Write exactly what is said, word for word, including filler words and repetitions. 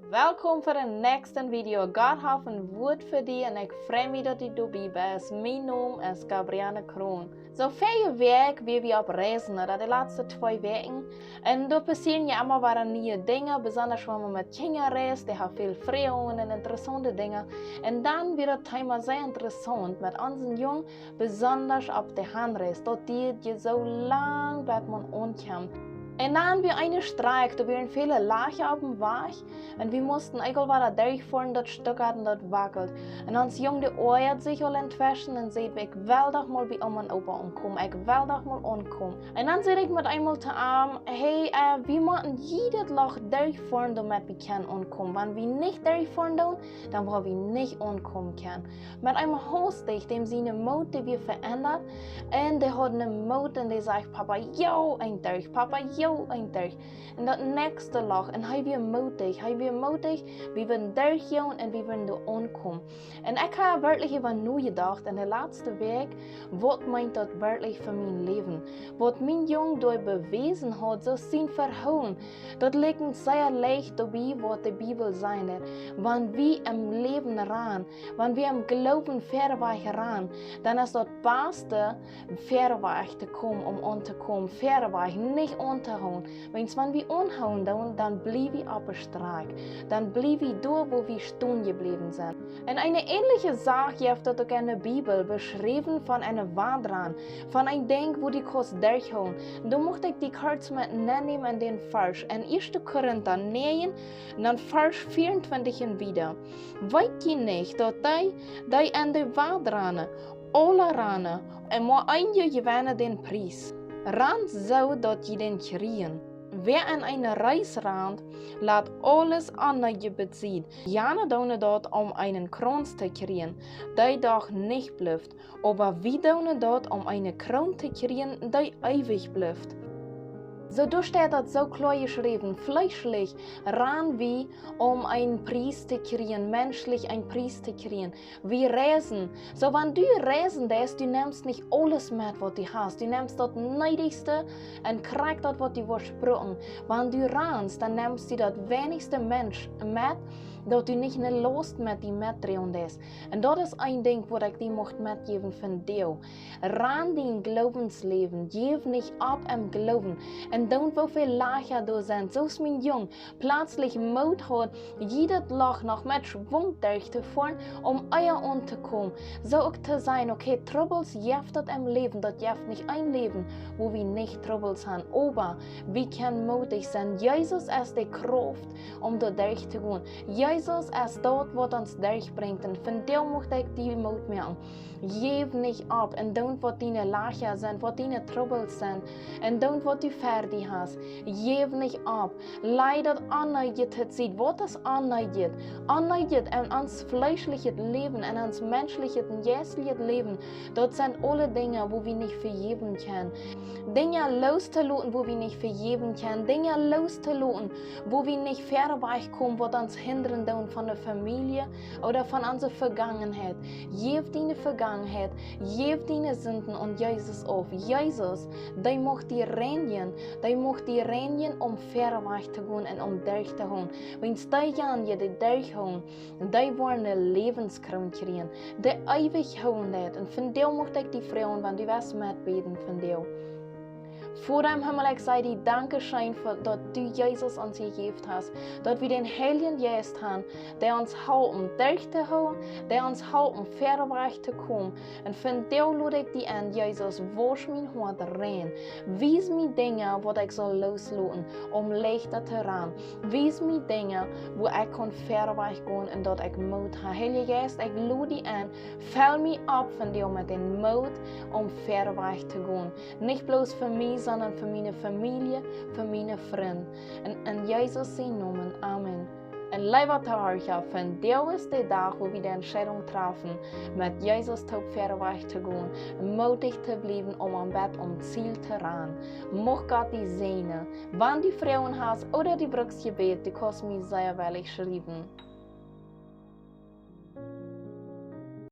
Welkom fa dän näakjsten Video. Gott haft een Wuat fa die un ekj frei mie, daut du doabie best. Mien Nomen es Gabrielle Kroon. Soo väl Wäakj wia wie opp Reisen, ooda de latste twee Wäakjen. Un doa passieren je emma wada niee Dinja, besonda wan eena met Kjinja reist, dee haben väl Froagen un interessaunte Dinja. Un dan wia daut Thema sea interessaunt met onsen Jung, besonda opp de Hanreis, daut diat je soo lang, bat eena aunkjemt. Un dan wia eene Strakj, doa wieren väle Lajcha opp dän Wajch, un wie musten eejentlich wada derchfoaren, daut stuckad un daut wackelt. Un ons Jung, dee oajat sikj aul entweschen un säd: "Ekj well doch mol bie Oma un Opa aunkomen, ekj well doch mol aunkomen." Un dan säd ekj met eemol to am: "Hey, äh, wie motten jiedet Loch derchfoaren, doamet wie kjennen aunkomen. Wan wie nich derchfoaren doonen, dan woa wie nich aunkomen kjennen." Met eemol haud ekj däm siene Moot, dee wia veendat. Un dee haud eenen Moot un dee säd: "Papa, jo, een derch, Papa, jo, een derch." Un daut näakjste Loch, un hee wia mootich, hee wia mootich, wie wudden derchgonen un wie wudden doa aunkomen. Un ekj hab werkjlich äwa nojedocht en de latste Wäakj, waut meent daut werkjlich fa mien Läwen? Waut mien Jung doa bewäsen haud, soo sien Vehoolen, daut likjt sea leicht doabie, waut de Bibel sajcht. Wan wie em Läwen rannen, wan wie em Gloowen verwoats rannen, dan es daut baste, verwoats to komen, om auntokomen, verwoats, nich auntohoolen. Wiels wan wie aunhoolen doonen, dan bliew wie oppe Strakj, dan bliew wie doa, wua wie stonen jebläwen sent. Un eene änelje Sach jeft daut uk en de Bibel beschräwen von een Wadrannen, von een Dinkj, wua du kaust derchhoolen. Doa mucht ekj die kort met nennämen en dän Varsch, en ieeschte Korinta näajen, un dan Varsch vea un twintich un wieda. Weet jie nich, daut dee, dee en de Wad rannen, aule rannen, un mau eenje jewennen dän Pries? Rant soo, daut jie dän kjrieen. Wäa en eene Reis rant, lat aules aundre besied. Jane doonen daut, om eenen Krauns to kjrieen, dee doch nich blift, oba wie doonen daut, om eene Kroon to kjrieen, dee eewich blift. Soo, doa steit daut soo kloa jeschräwen: fleeschlich rannen wie, om een Pries to kjrieen, menschlich een Pries to kjrieen. Wie reisen. Soo, wan du reisen deist, du nemst nich aules met, waut du hast. Du nemst daut needichste un krakjt daut, waut du woascht brucken. Wan du ranst, dan nemst du daut weinichste Mensch met, daut du nich eene Laust met die metdroagen deist. Un daut es een Dinkj, waut ekj die mucht metjäwen vondoag. Ran dien Gloowensläwen, jeff nich opp em Gloowen. Un doont, woo väl Lajcha doa sent, soo aus mien Jung pletslich Moot haud, jiedet Loch noch met Schwung derchtofoaren, om ea auntokomen. Soo uk to sajen: okay, Trubbels jeft daut em Läwen, daut jeft nich een Läwen, wua wie nich Trubbels haben, oba wie kjennen mootich sennen. Jesus es de Krauft, om doa derchtogonen. Jesus es daut, waut ons derchbrinjt. Un vondoag mucht ekj die Moot moaken: jeff nich opp, un doont, waut diene Lajcha sent, waut diene Trubbels sent, un doont, waut du ver die hast. Jeff nich opp. Laj daut Onneedje to Sied. Waut es Onneedje? Onneedje en ons fleeschlichet Läwen, en ons menschlichet un jeistlichet Läwen, daut sent aule Dinja, wua wie nich vejäwen kjennen. Dinja loostoloten, wua wie nich vejäwen kjennen. Dinja loostoloten, wua wie nich wieda wajch komen, waut ons hindren doonen von de Famielje ooda von onse Vegangenheit. Jeff diene Vegangenheit, jeff diene Sinden aun Jesus auf. Jesus, dee mucht die reinjen, dee mucht die reinjen, om wieda wajch to gonen un om derchtohoolen. Wiels deejanje, dee derchhoolen, dee woaren eene Läwenskroon kjrieen, dee eewich hoolen deit. Un vondoag mucht ekj die froagen, wan du west metbäden vondoag. Voda em Himmel, ekj saj die Dankscheen fa daut du Jesus ons jejäft hast, daut wie dän Heiljen Jeist haben, dee ons halpen derchtohoolen, dee ons halpen wieda wajch to komen. Un vondoag lod ekj die en, Jesus, wausch mien Hoat rein. Wies mie Dinja, waut ekj saul loosloten, om leichta to rannen. Wies mie Dinja, wua ekj kaun wieda wajch gonen un daut ekj Moot hab. Heilja Jeist, ekj lod die en, fell mie opp vondoag met dän Moot, om wieda wajch to gonen. Nich bloos fa mie, sonda fa miene Famielje, fa miene Frind. Un en Jesus sien Nomen, amen. Un leewa Tohorcha, vondoag es de Dach, wua wie de Entscheidunk trafen, met Jesus toop wieda wajch to gonen, mootich to bliewen, om aum Enj aum Ziel to rannen. Mucht Gott die säajnen. Wan du Froagen hast ooda du brukst Jebäd, du kaust mie sea woll schriewen.